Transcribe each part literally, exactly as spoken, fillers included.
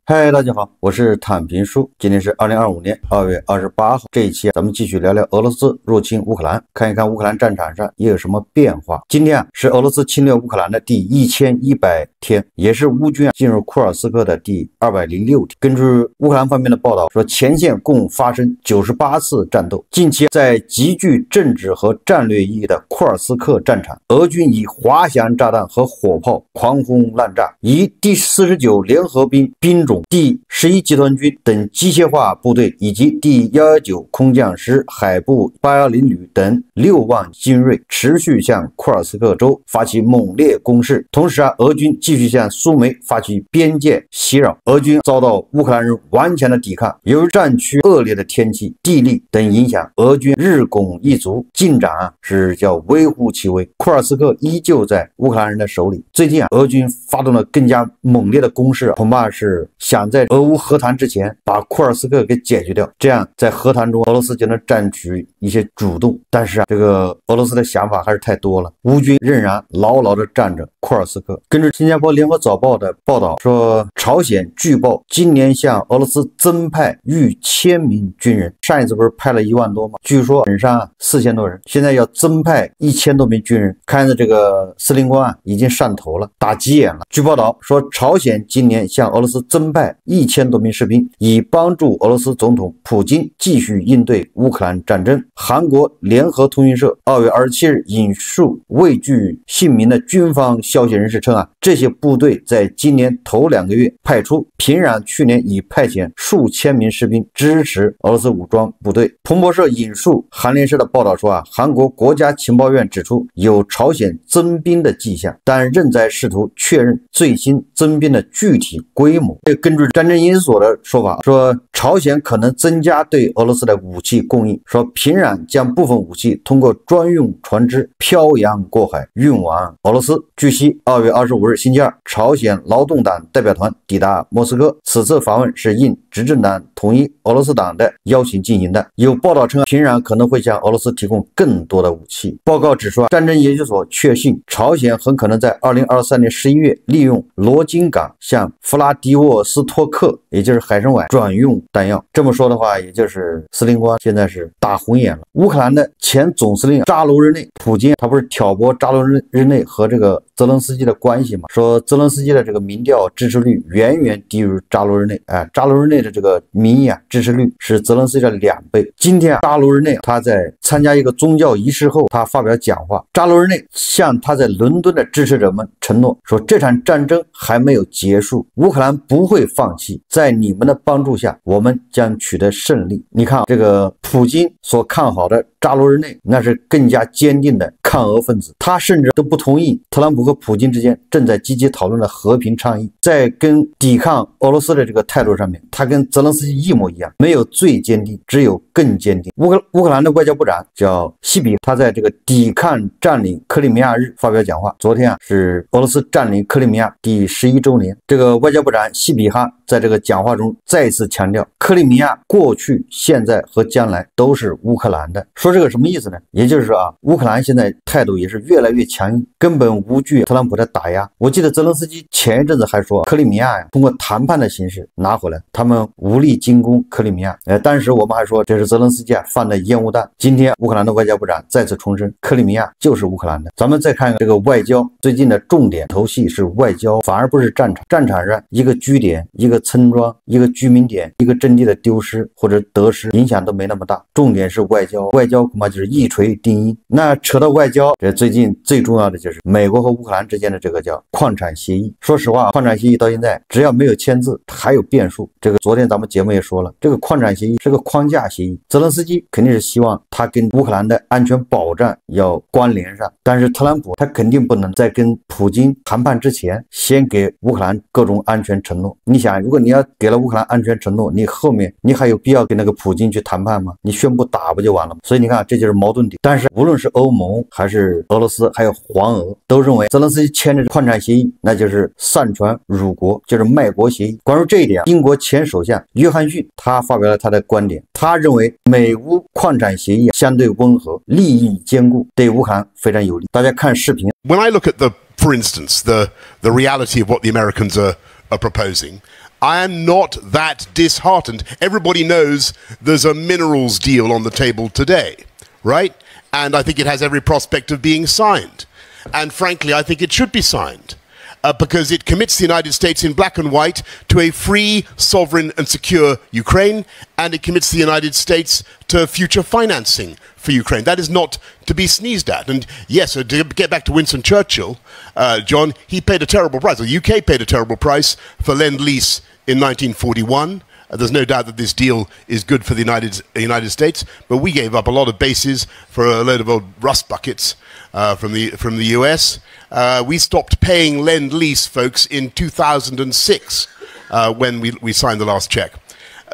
嗨，大家好，我是坦平叔。今天是二零二五年二月二十八号，这一期咱们继续聊聊俄罗斯入侵乌克兰，看一看乌克兰战场上又有什么变化。今天啊，是俄罗斯侵略乌克兰的第一千一百天，也是乌军啊进入库尔斯克的第二百零六天。根据乌克兰方面的报道说，前线共发生九十八次战斗。近期在极具政治和战略意义的库尔斯克战场，俄军以滑翔炸弹和火炮狂轰滥炸，以第四十九联合兵兵种第十一集团苏梅等机械化部队以及第幺幺九空降师海部八幺零旅等六万精锐，持续向库尔斯克州发起猛烈攻势。同时啊，俄军继续向苏梅发起边界袭扰，俄军遭到乌克兰人顽强的抵抗。由于战区恶劣的天气、地利等影响，俄军日拱一卒，进展啊是叫微乎其微。库尔斯克依旧在乌克兰人的手里。最近啊，俄军发动了更加猛烈的攻势，恐怕是想在俄乌和谈之前把库尔斯克给解决掉，这样在和谈中俄罗斯就能占据一些主动。但是啊，这个俄罗斯的想法还是太多了，乌军仍然牢牢地占着库尔斯克。根据新加坡联合早报的报道说，朝鲜据报今年向俄罗斯增派逾千名军人，上一次不是派了一万多吗？据说本上啊四千多人，现在要增派一千多名军人，看着这个司令官啊已经上头了，打急眼了。据报道说，朝鲜今年向俄罗斯增派一千多名士兵，以帮助俄罗斯总统普京继续应对乌克兰战争。韩国联合通讯社二月二十七日引述未具姓名的军方消息人士称啊，这些部队在今年头两个月派出，平壤去年已派遣数千名士兵支持俄罗斯武装部队。彭博社引述韩联社的报道说啊，韩国国家情报院指出有朝鲜增兵的迹象，但仍在试图确认最新增兵的具体规模。根据战争研究所的说法，说朝鲜可能增加对俄罗斯的武器供应，说平壤将部分武器通过专用船只漂洋过海运往俄罗斯。据悉，二月二十五日星期二，朝鲜劳动党代表团抵达莫斯科，此次访问是应执政党统一俄罗斯党的邀请进行的。有报道称，平壤可能会向俄罗斯提供更多的武器。报告指出啊，战争研究所确信，朝鲜很可能在二零二三年十一月利用罗津港向弗拉迪沃斯托克，也就是海参崴转运弹药。这么说的话，也就是司令官现在是打红眼了。乌克兰的前总司令扎卢日内，普京他不是挑拨扎卢日内和这个泽连斯基的关系嘛？说泽连斯基的这个民调支持率远远低于扎卢日内，哎，扎卢日内的这个民意啊支持率是泽连斯基的两倍。今天啊，扎卢日内他在参加一个宗教仪式后，他发表讲话。扎卢日内向他在伦敦的支持者们承诺说，这场战争还没有结束，乌克兰不会放弃，在你们的帮助下，我们将取得胜利。你看啊，这个普京所看好的扎卢日内，那是更加坚定的抗俄分子，他甚至都不同意特朗普和普京之间正在积极讨论的和平倡议。在跟抵抗俄罗斯的这个态度上面，他跟泽连斯基一模一样，没有最坚定，只有更坚定。乌克乌克兰的外交部长叫西比，他在这个抵抗占领克里米亚日发表讲话。昨天啊，是俄罗斯占领克里米亚第十一周年。这个外交部长西比哈在这个讲话中再次强调，克里米亚过去、现在和将来都是乌克兰的。说这个什么意思呢？也就是说啊，乌克兰现在态度也是越来越强硬，根本无惧特朗普的打压。我记得泽连斯基前一阵子还说，克里米亚呀，通过谈判的形式拿回来，他们无力进攻克里米亚。呃，当时我们还说这是泽连斯基啊放的烟雾弹。今天乌克兰的外交部长再次重申，克里米亚就是乌克兰的。咱们再看这个外交，最近的重点头戏是外交，反而不是战场。战场上一个据点、一个村庄、一个居民点、一个阵地的丢失或者得失，影响都没那么大。重点是外交，外交恐怕就是一锤定音。那扯到外交，这最近最重要的就是美国和乌克兰之间的这个叫矿产协议。说实话，矿产协议到现在只要没有签字，还有变数。这个昨天咱们节目也说了，这个矿产协议是个框架协议，泽连斯基肯定是希望他跟乌克兰的安全保障要关联上，但是特朗普他肯定不能在跟普京谈判之前，先给乌克兰各种安全承诺。你想，如果你要给了乌克兰安全承诺，你后面你还有必要跟那个普京去谈判吗？你宣布打不就完了吗？所以你看，这就是矛盾点。但是无论是欧盟还是俄罗斯，还有黄俄，都认为泽连斯基签的矿产协议，那就是擅权辱国，就是卖国协议。关于这一点，英国前首相约翰逊他发表了他的观点，他认为美乌矿产协议相对温和，利益兼顾，对乌克兰非常有利。大家看视频。 When I look at the, for instance, the, the reality of what the Americans are, are proposing, I am not that disheartened. Everybody knows there's a minerals deal on the table today, right? And I think it has every prospect of being signed. And frankly, I think it should be signed. Uh, because it commits the United States in black and white to a free, sovereign, and secure Ukraine, and it commits the United States to future financing for Ukraine. That is not to be sneezed at. And yes, uh, to get back to Winston Churchill, uh, John, he paid a terrible price. The U K paid a terrible price for Lend Lease in nineteen forty-one. Uh, there's no doubt that this deal is good for the United, United States, but we gave up a lot of bases for a load of old rust buckets uh, from, the, from the U S. Uh, we stopped paying Lend Lease, folks, in two thousand six uh, when we, we signed the last check.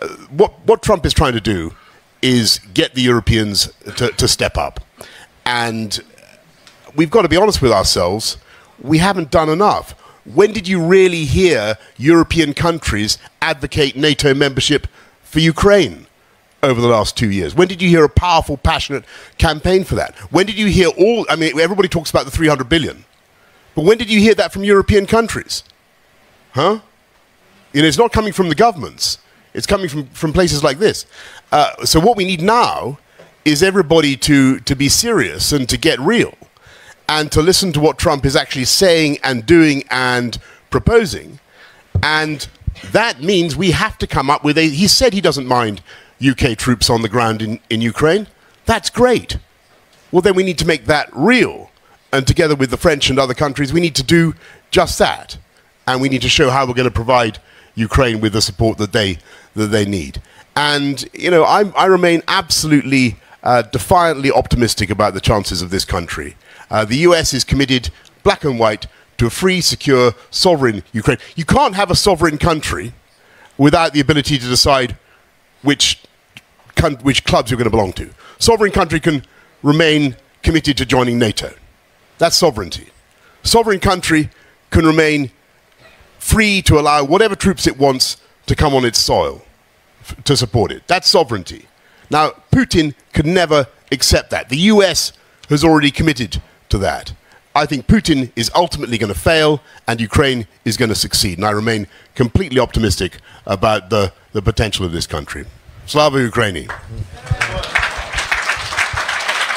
Uh, what, what Trump is trying to do is get the Europeans to, to step up. And we've got to be honest with ourselves, we haven't done enough. When did you really hear European countries advocate NATO membership for Ukraine over the last two years? When did you hear a powerful, passionate campaign for that? When did you hear all, I mean, everybody talks about the three hundred billion, but when did you hear that from European countries? Huh? You know, it's not coming from the governments. It's coming from, from places like this. Uh, so what we need now is everybody to, to be serious and to get real and to listen to what Trump is actually saying and doing and proposing. And that means we have to come up with a, he said he doesn't mind U K troops on the ground in, in Ukraine. That's great. Well, then we need to make that real. And together with the French and other countries, we need to do just that. And we need to show how we're going to provide Ukraine with the support that they, that they need. And, you know, I, I remain absolutely, uh, defiantly optimistic about the chances of this country. Uh, the U S is committed, black and white, to a free, secure, sovereign Ukraine. You can't have a sovereign country without the ability to decide which, which clubs you're going to belong to. Sovereign country can remain committed to joining NATO. That's sovereignty. Sovereign country can remain free to allow whatever troops it wants to come on its soil to support it. That's sovereignty. Now, Putin could never accept that. The U S has already committed to that. I think Putin is ultimately going to fail and Ukraine is going to succeed. And I remain completely optimistic about the, the potential of this country. Slava Ukraini.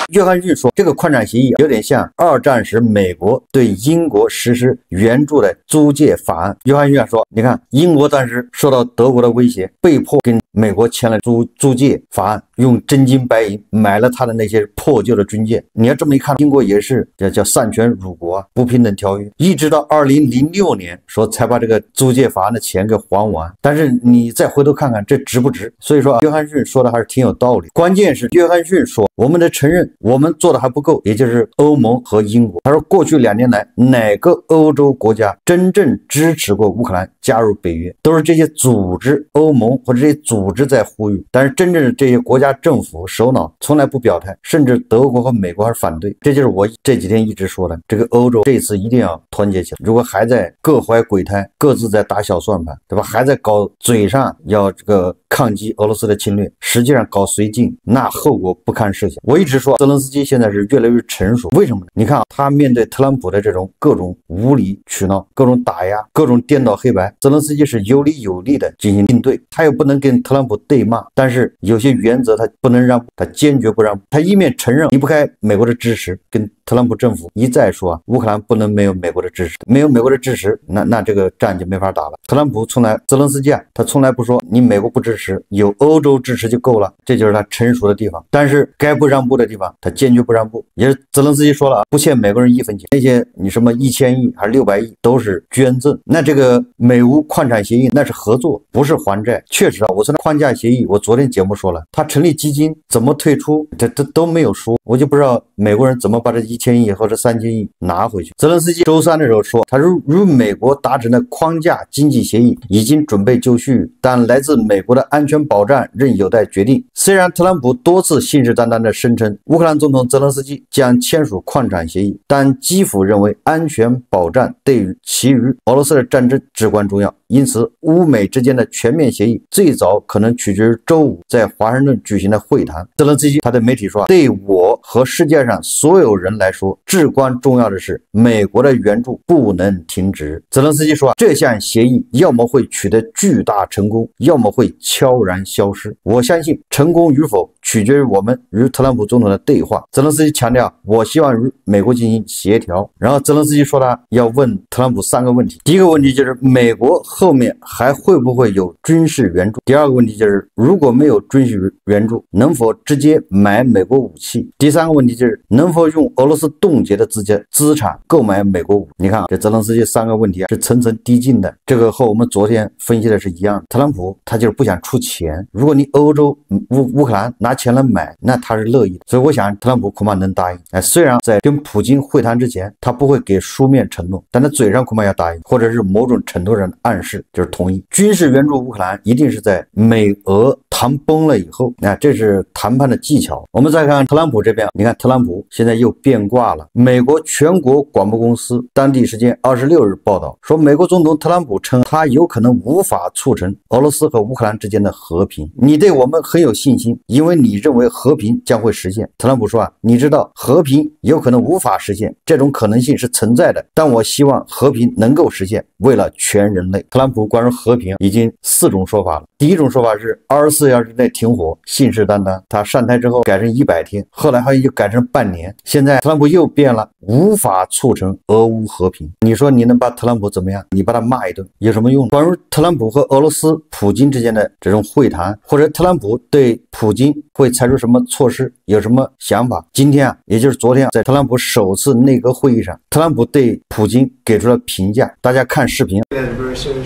约翰逊说，这个矿产协议有点像二战时美国对英国实施援助的租借法案。约翰逊说，你看，英国当时受到德国的威胁，被迫跟美国签了租租借法案，用真金白银买了他的那些破旧的军舰。你要这么一看，英国也是叫叫丧权辱国、不平等条约，一直到二零零六年说才把这个租借法案的钱给还完。但是你再回头看看，这值不值？所以说，约翰逊说的还是挺有道理。关键是约翰逊说，我们得承认我们做的还不够，也就是欧盟和英国。他说，过去两年来，哪个欧洲国家真正支持过乌克兰加入北约？都是这些组织，欧盟或者这些组织在呼吁，但是真正的这些国家政府首脑从来不表态，甚至德国和美国还是反对。这就是我这几天一直说的，这个欧洲这次一定要团结起来。如果还在各怀鬼胎，各自在打小算盘，对吧？还在搞嘴上要这个抗击俄罗斯的侵略，实际上搞绥靖，那后果不堪设想。我一直说，泽连斯基现在是越来越成熟，为什么呢？你看啊，他面对特朗普的这种各种无理取闹、各种打压、各种颠倒黑白，泽连斯基是有理有据的进行应对。他又不能跟特朗普对骂，但是有些原则他不能让步，他坚决不让步。他一面承认离不开美国的支持，跟特朗普政府一再说啊，乌克兰不能没有美国的支持，没有美国的支持，那那这个仗就没法打了。特朗普从来，泽连斯基啊，他从来不说你美国不支持，有欧洲支持就够了，这就是他成熟的地方。但是该不让步的地方，他坚决不让步。也是泽连斯基说了啊，不欠美国人一分钱。那些你什么一千亿还是六百亿都是捐赠。那这个美乌矿产协议那是合作，不是还债。确实啊，我说那框架协议，我昨天节目说了，他成立基金怎么退出，这这都没有说，我就不知道美国人怎么把这一千亿或者三千亿拿回去。泽连斯基周三的时候说，他说与美国达成的框架经济协议已经准备就绪，但来自美国的安全保障仍有待决定。虽然特朗普多次信誓旦旦地声称乌克兰总统泽连斯基将签署矿产协议，但基辅认为安全保障对于其余俄罗斯的战争至关重要。因此，乌美之间的全面协议最早可能取决于周五在华盛顿举行的会谈。泽连斯基他对媒体说，对我和世界上所有人来说，至关重要的是，美国的援助不能停止。泽连斯基说啊，这项协议要么会取得巨大成功，要么会悄然消失。我相信成功与否取决于我们与特朗普总统的对话。泽连斯基强调，我希望与美国进行协调。然后泽连斯基说他要问特朗普三个问题。第一个问题就是美国后面还会不会有军事援助？第二个问题就是如果没有军事援助，能否直接买美国武器？第三个问题就是能否用俄罗斯冻结的资金资产购买美国武器？你看啊，这泽连斯基三个问题啊是层层递进的，这个和我们昨天分析的是一样的。特朗普他就是不想出钱，如果你欧洲嗯乌乌克兰拿钱来买，那他是乐意的。所以我想特朗普恐怕能答应。哎，虽然在跟普京会谈之前，他不会给书面承诺，但他嘴上恐怕要答应，或者是某种程度上的暗示，就是同意。军事援助乌克兰一定是在美俄谈崩了以后，那这是谈判的技巧。我们再看特朗普这边，你看特朗普现在又变卦了。美国全国广播公司当地时间二十六日报道说，美国总统特朗普称他有可能无法促成俄罗斯和乌克兰之间的和平。你对我们很有信心，因为你认为和平将会实现。特朗普说啊，你知道和平有可能无法实现，这种可能性是存在的，但我希望和平能够实现，为了全人类。特朗普关于和平已经四种说法了。第一种说法是二十四小时内停火，信誓旦旦。他上台之后改成一百天，后来好像又改成半年。现在特朗普又变了，无法促成俄乌和平。你说你能把特朗普怎么样？你把他骂一顿有什么用？关于特朗普和俄罗斯普京之间的这种会谈，或者特朗普对普京会采取什么措施，有什么想法？今天啊，也就是昨天啊，在特朗普首次内阁会议上，特朗普对普京给出了评价。大家看视频。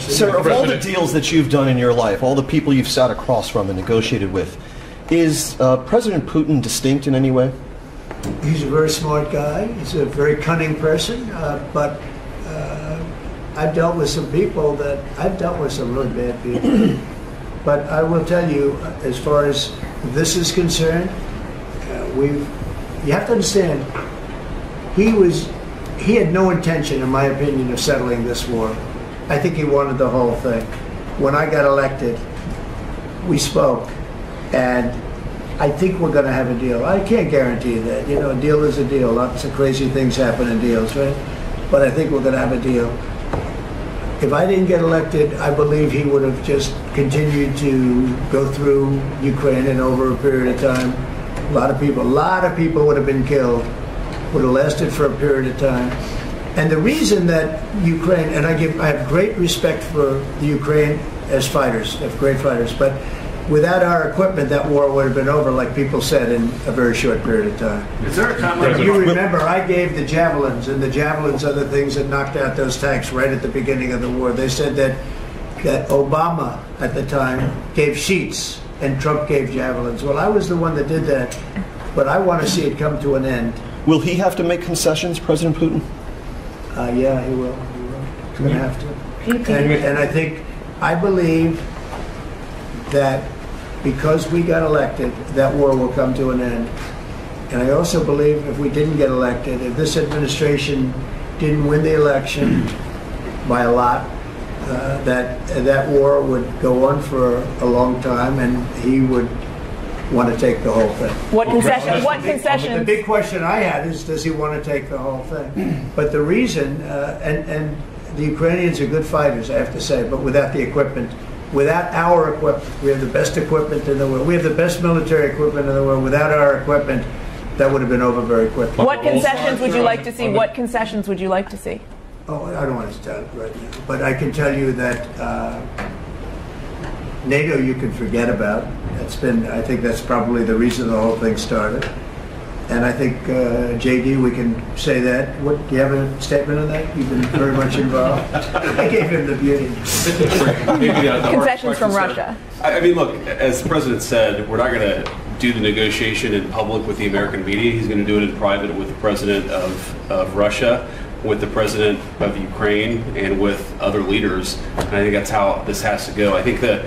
Sir, of all the deals that you've done in your life, all the people you've sat across from and negotiated with, is uh, President Putin distinct in any way? He's a very smart guy. He's a very cunning person. Uh, but uh, I've dealt with some people that I've dealt with some really bad people. But I will tell you, uh, as far as this is concerned, uh, we've you have to understand he was he had no intention, in my opinion, of settling this war. I think he wanted the whole thing. When I got elected, we spoke, and I think we're going to have a deal. I can't guarantee that. You know, a deal is a deal. Lots of crazy things happen in deals, right? But I think we're going to have a deal. If I didn't get elected, I believe he would have just continued to go through Ukraine and over a period of time. A lot of people, a lot of people would have been killed. Would have lasted for a period of time. And the reason that Ukraine, and I give, I have great respect for the Ukraine as fighters, as great fighters, but without our equipment, that war would have been over, like people said, in a very short period of time. Is there a time when You remember, I gave the javelins, and the javelins are the things that knocked out those tanks right at the beginning of the war. They said that that Obama at the time gave sheets and Trump gave javelins. Well, I was the one that did that, but I want to see it come to an end. Will he have to make concessions, President Putin? Uh, yeah, he will. He will. He's going to have to. And, and I think, I believe that because we got elected, that war will come to an end. And I also believe if we didn't get elected, if this administration didn't win the election by a lot, uh, that that war would go on for a long time, and he would want to take the whole thing. What concession? What The concessions? big question I had is, does he want to take the whole thing? But the reason, uh, and and the Ukrainians are good fighters, I have to say, but without the equipment, without our equipment, we have the best equipment in the world. We have the best military equipment in the world. Without our equipment, that would have been over very quickly. What concessions would you like to see? What concessions would you like to see? Oh, I don't want to tell it right now, but I can tell you that uh, NATO, you can forget about. That's been, I think, that's probably the reason the whole thing started. And I think, uh, J D, we can say that. What, do you have a statement on that? You've been very much involved. I gave him the beauty. Maybe, uh, the hard Concessions from questions, sir. Russia. I I mean, look, as the president said, we're not going to do the negotiation in public with the American media. He's going to do it in private with the president of, of Russia, with the president of Ukraine, and with other leaders. And I think that's how this has to go. I think that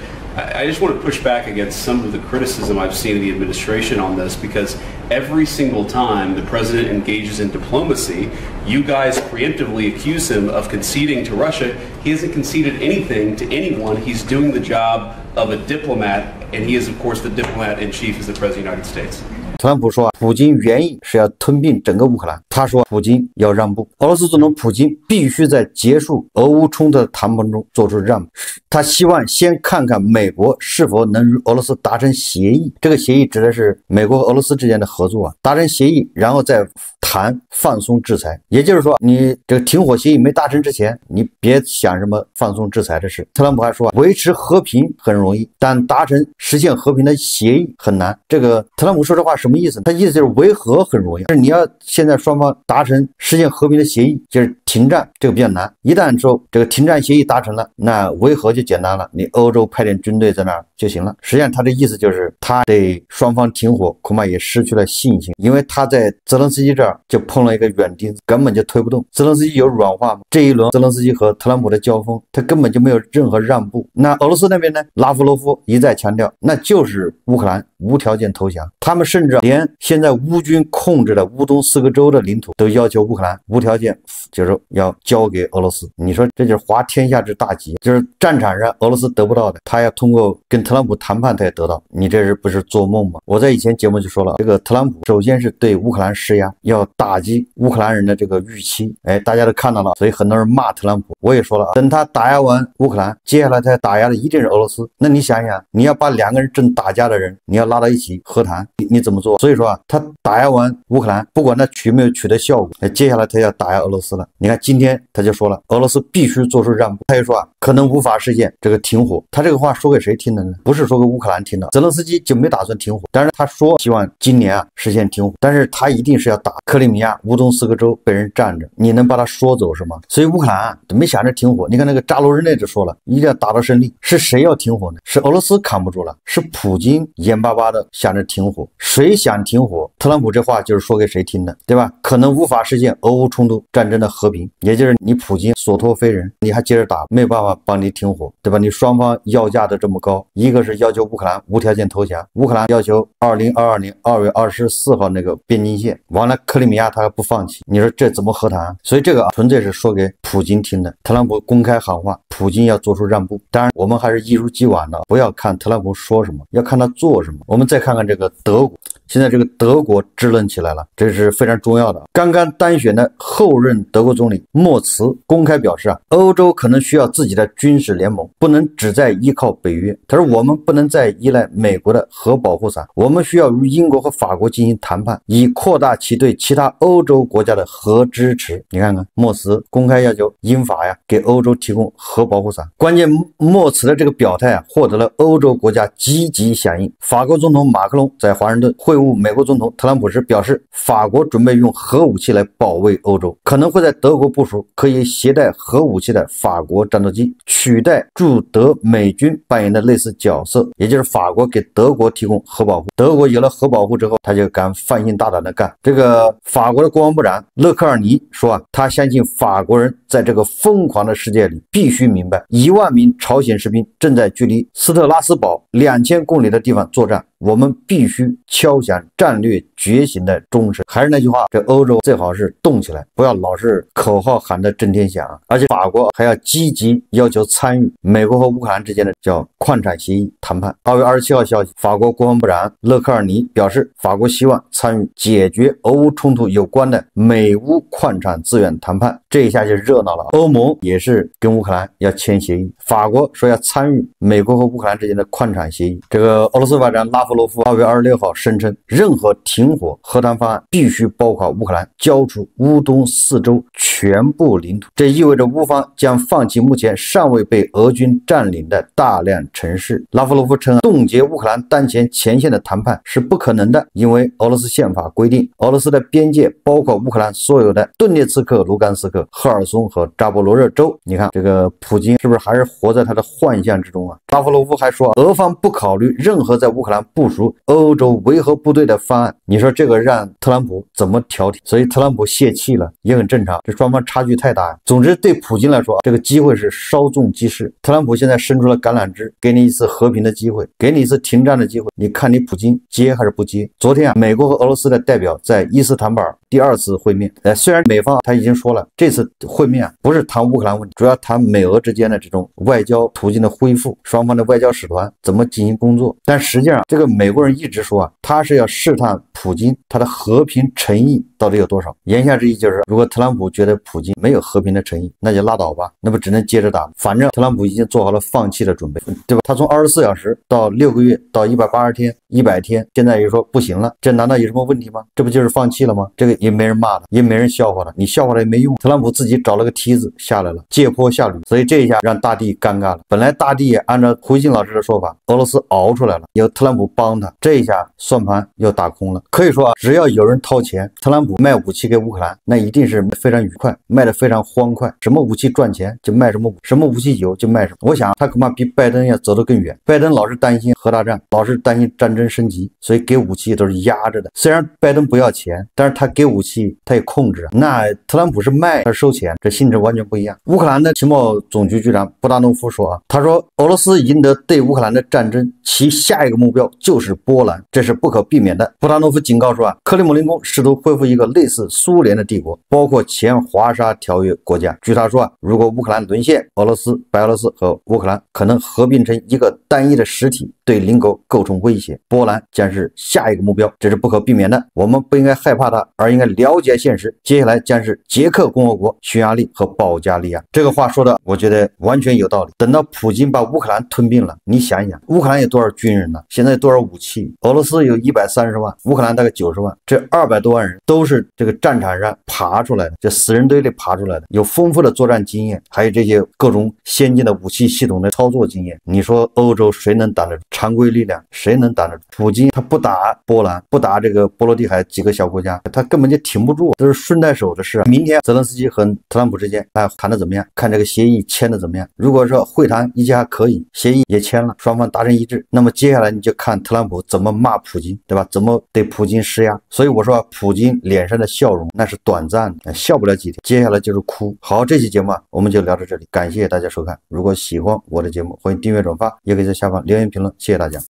I I just want to push back against some of the criticism I've seen of the administration on this, because every single time the president engages in diplomacy, you guys preemptively accuse him of conceding to Russia. He hasn't conceded anything to anyone. He's doing the job of a diplomat, and he is, of course, the diplomat in chief as the president of the United States. 特朗普说啊，普京原意是要吞并整个乌克兰，他说普京要让步。俄罗斯总统普京必须在结束俄乌冲突的谈判中做出让步，他希望先看看美国是否能与俄罗斯达成协议。这个协议指的是美国和俄罗斯之间的合作啊，达成协议，然后再谈放松制裁。也就是说，你这个停火协议没达成之前，你别想什么放松制裁的事。特朗普还说啊，维持和平很容易，但达成实现和平的协议很难。这个特朗普说这话什么意思呢？他意思就是维和很容易，但是你要现在双方达成实现和平的协议，就是停战，这个比较难。一旦说这个停战协议达成了，那维和就简单了。你欧洲派点军队在那儿就行了。实际上他的意思就是他对双方停火恐怕也失去了信心，因为他在泽连斯基这儿就碰了一个软钉子，根本就推不动。泽连斯基有软化吗？这一轮泽连斯基和特朗普的交锋，他根本就没有任何让步。那俄罗斯那边呢？拉夫罗夫一再强调，那就是乌克兰无条件投降。他们甚至连现在乌军控制的乌东四个州的领土都要求乌克兰无条件，就是要交给俄罗斯。你说这就是滑天下之大稽，就是战场上俄罗斯得不到的，他要通过跟特朗普谈判才得到。你这是不是做梦吗？我在以前节目就说了，这个特朗普首先是对乌克兰施压，要打击乌克兰人的这个预期。哎，大家都看到了，所以很多人骂特朗普。我也说了，等他打压完乌克兰，接下来他打压的一定是俄罗斯。那你想想，你要把两个人正打架的人，你要拉到一起和谈，你你怎么做？所以说啊，他打压完乌克兰，不管他取没有取得效果，哎，接下来他要打压俄罗斯了。你看今天他就说了，俄罗斯必须做出让步。他又说啊，可能无法实现这个停火。他这个话说给谁听的呢？不是说给乌克兰听的。泽连斯基就没打算停火，但是他说希望今年啊实现停火，但是他一定是要打克里米亚、乌东四个州被人占着，你能把他说走是吗？所以乌克兰啊没想着停火。你看那个扎罗日内就说了，一定要打到胜利。是谁要停火呢？是俄罗斯扛不住了，是普京眼巴巴的想着停火。谁想停火？特朗普这话就是说给谁听的，对吧？可能无法实现俄乌冲突战争的和平，也就是你普京所托非人，你还接着打，没有办法帮你停火，对吧？你双方要价都这么高，一个是要求乌克兰无条件投降，乌克兰要求二零二二年二月二十四号那个边境线，完了克里米亚他还不放弃，你说这怎么和谈？所以这个啊，纯粹是说给普京听的。特朗普公开喊话，普京要做出让步。当然，我们还是一如既往的，不要看特朗普说什么，要看他做什么。我们再看看这个德国，现在这个德国支棱起来了，这是非常重要的。刚刚当选的后任德国总理默茨公开表示啊，欧洲可能需要自己的军事联盟，不能只再依靠北约。他说，我们不能再依赖美国的核保护伞，我们需要与英国和法国进行谈判，以扩大其对其他欧洲国家的核支持。你看看，默茨公开要求英法呀给欧洲提供核保护伞。关键默茨的这个表态啊，获得了欧洲国家积极响应。法国总统马克龙在华盛顿会晤美国总统特朗普时表示，法国准备用核武器来保卫欧洲，可能会在德国部署可以携带核武器的法国战斗机，取代驻德美军扮演的类似角色，也就是法国给德国提供核保护。德国有了核保护之后，他就敢放心大胆的干。这个法国的国防部长勒科尔尼说啊，他相信法国人在这个疯狂的世界里必须明白，一万名朝鲜士兵正在距离斯特拉斯堡两千公里的地方作战，我们必须敲响战略觉醒的钟声。还是那句话，这欧洲最好是动起来，不要老是口号喊得震天响，而且法国还要积极要求参与美国和乌克兰之间的叫矿产协议谈判。二月二十七号消息，法国国防部长勒科尔尼表示，法国希望参与解决俄乌冲突有关的美乌矿产资源谈判。这一下就热闹了，欧盟也是跟乌克兰要签协议，法国说要参与美国和乌克兰之间的矿产协议。这个俄罗斯外长拉夫罗夫二月二十六号声称，任何停火和谈方案必须包括乌克兰交出乌东四州全部领土，这意味着乌方将放弃目前尚未被俄军占领的大量城市。拉夫罗夫称，冻结乌克兰当前前线的谈判是不可能的，因为俄罗斯宪法规定，俄罗斯的边界包括乌克兰所有的顿涅茨克、卢甘斯克、赫尔松和扎波罗热州。你看，这个普京是不是还是活在他的幻象之中啊？拉夫罗夫还说，俄方不考虑任何在乌克兰部署欧洲维和部队的方案。你说这个让特朗普怎么调停？所以特朗普泄气了，也很正常，这双方差距太大。总之，对普京来说，这个机会是稍纵即逝。特朗普现在伸出了橄榄枝，给你一次和平的机会，给你一次停战的机会，你看你普京接还是不接？昨天啊，美国和俄罗斯的代表在伊斯坦布尔第二次会面。呃，虽然美方他已经说了，这次会面啊不是谈乌克兰问题，主要谈美俄之间的这种外交途径的恢复，双方的外交使团怎么进行工作。但实际上，这个美国人一直说啊，他是要试探普普京他的和平诚意到底有多少？言下之意就是，如果特朗普觉得普京没有和平的诚意，那就拉倒吧，那不只能接着打吗？反正特朗普已经做好了放弃的准备，对吧？他从二十四小时到六个月到一百八十天、一百天，现在又说不行了，这难道有什么问题吗？这不就是放弃了吗？这个也没人骂了，也没人笑话了，你笑话了也没用。特朗普自己找了个梯子下来了，借坡下驴，所以这一下让大地尴尬了。本来大地也按照胡锡进老师的说法，俄罗斯熬出来了，有特朗普帮他，这一下算盘又打空了。可以说啊，只要有人掏钱，特朗普卖武器给乌克兰，那一定是非常愉快，卖得非常欢快。什么武器赚钱就卖什么，什么武器有就卖什么。我想他恐怕比拜登要走得更远。拜登老是担心核大战，老是担心战争升级，所以给武器都是压着的。虽然拜登不要钱，但是他给武器他也控制啊。那特朗普是卖，他收钱，这性质完全不一样。乌克兰的情报总局局长布达诺夫说啊，他说俄罗斯赢得对乌克兰的战争，其下一个目标就是波兰，这是不可避免的。布达诺夫警告说啊，克里姆林宫试图恢复一个类似苏联的帝国，包括前华沙条约国家。据他说啊，如果乌克兰沦陷，俄罗斯、白俄罗斯和乌克兰可能合并成一个单一的实体，对邻国构成威胁。波兰将是下一个目标，这是不可避免的。我们不应该害怕它，而应该了解现实。接下来将是捷克共和国、匈牙利和保加利亚。这个话说的，我觉得完全有道理。等到普京把乌克兰吞并了，你想一想，乌克兰有多少军人呢？现在有多少武器？俄罗斯有一百三十万，乌克兰大概九十万，这二百多万人都是这个战场上爬出来的，这死人堆里爬出来的，有丰富的作战经验，还有这些各种先进的武器系统的操作经验。你说欧洲谁能挡得住？常规力量谁能挡得住？普京他不打波兰，不打这个波罗的海几个小国家，他根本就挺不住，都是顺带手的事啊。明天泽连斯基和特朗普之间，哎，谈的怎么样？看这个协议签的怎么样？如果说会谈一切还可以，协议也签了，双方达成一致，那么接下来你就看特朗普怎么骂普京，对吧？怎么对普京施压？所以我说，普京脸上的笑容那是短暂的，笑不了几天，接下来就是哭。好，这期节目啊，我们就聊到这里，感谢大家收看。如果喜欢我的节目，欢迎订阅转发，也可以在下方留言评论，谢谢大家。